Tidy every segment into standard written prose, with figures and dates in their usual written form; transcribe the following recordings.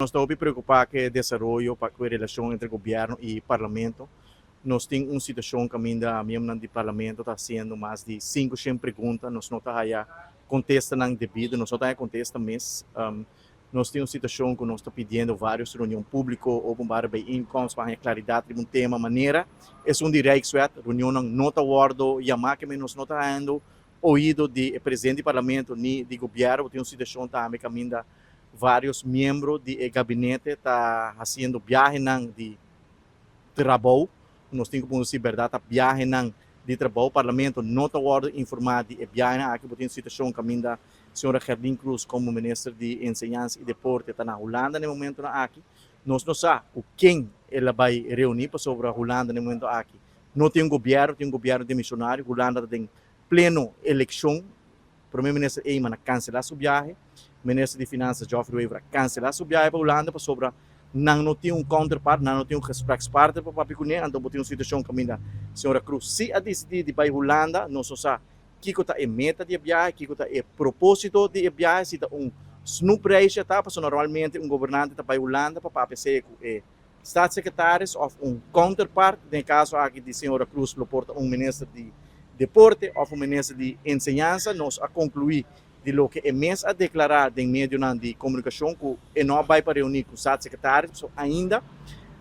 Nos ta hopi preocupa cu e desaroyo pa cu e relacion entre gobierno y parlamento. Nos tin un situacion caminda miembronan di parlamento ta haciendo mas di 500 pregunta, nos no ta haya contestanan debido, nos no ta haya contesta mes. Nos tin un situacion cu nos ta pidiendo varios reunion publico, openbare bijeenkomst, pa haya claridad riba un tema manera esun di Rijkswet. Reunionnan no ta wordo yama, ke men nos no ta hayando oido di e presidente di parlamento ni di gobierno. Tin un situacion tambe caminda varios miembro di e gabinete ta haciendo biahenan di trabou. Nos tin cu punto si berdad ta biahenan di trabou. Parlamento no ta wordo informa di e biahenan aki. Bo tin situacion caminda señora Gerdien Croes como minister di Enseñansa y Deporte ta na Hulanda na e momentonan aki. Nos no sa cu ken el a bay reuni, pasobra Hulanda na e momento aki no tin un gobierno, tin un gobierno demisionario. Hulanda ta den pleno eleccion. Prome Minister Eman a cancela su biahe, Minister di Finanzas Geoffrey Wever a cancela su biahe pa Hulanda pasobra nan no tin un counterpart, nan no tin un gesprekspartner pa papia cune. Anto bo tin un situacion caminda señora Croes si a dicidi di bay Hulanda. Nos no sa kico ta e meta di e biahe, kico ta e proposito di e biahe, si ta un snoepreisje ta, pasobra normalmente un gobernante ta bay Hulanda pa papia sea cu e Staatssecretaris of un counterpart, den e caso aki di señora Croes lo por ta un minister di Deporte of un minister di Enseñansa. Nos a conclui di loke e mes a declara den medionan di comunicacion cu e no a bay pa reuni cu staatssecretaris, pasobra ainda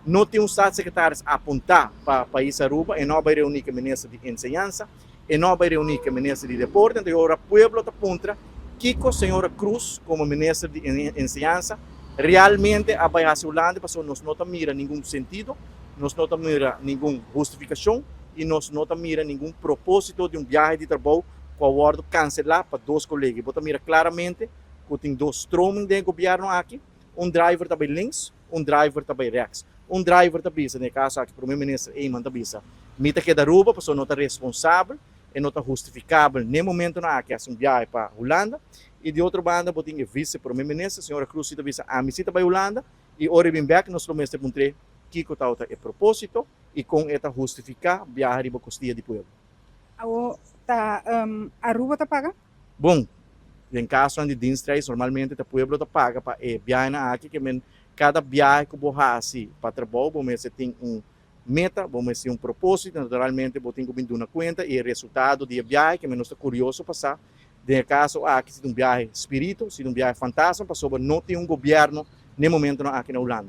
no tin un staatssecretaris apunta pa pais Aruba. E no a bay reuni cu e minister di Enseñansa, e no a bay reuni cu e minister di Deporte. Anto e ora pueblo ta puntra kico señora Croes como minister di Enseñansa realmente a bay haci Hulanda, pasobra nos no ta mira ningun sentido, nos no ta mira ningun hustificacion y nos no ta mira ningun proposito di un biahe di trabou cu a wordo cancela pa dos colega. Y bo ta mira claramente cu tin dos stroming den e gobierno aki, un driver ta bay links, un driver ta bay rechts. Un driver ta bisa, den e caso aki Prome Minister Eman ta bisa, mi ta keda Aruba pasobra no ta responsabel, e no ta hustificabel n'e momentonan aki haci un biahe pa Hulanda. Y di otro banda bo tin e Vice Prome Minister, señora Cruz, si ta bisa, ami si ta bay Hulanda y ora e bin bek nos lo mester puntr'e kico tabata e proposito y con e ta hustifica biaha riba costia di pueblo. Awo ta Aruba ta paga? Bon, den casonan di dienstreis normalmente ta pueblo ta paga pa e biahenan aki, ke men cada biahe cu bo haci pa trabou bo mester tin un meta, bo mester tin un proposito, naturalmente bo tin cu bin duna cuenta y e resultado di e biahe, ke men nos ta curioso pa sa den e caso aki si ta un biahe spirito, si ta un biahe fantasma, pasobra no tin un gobierno n'e momentonan aki na Hulanda.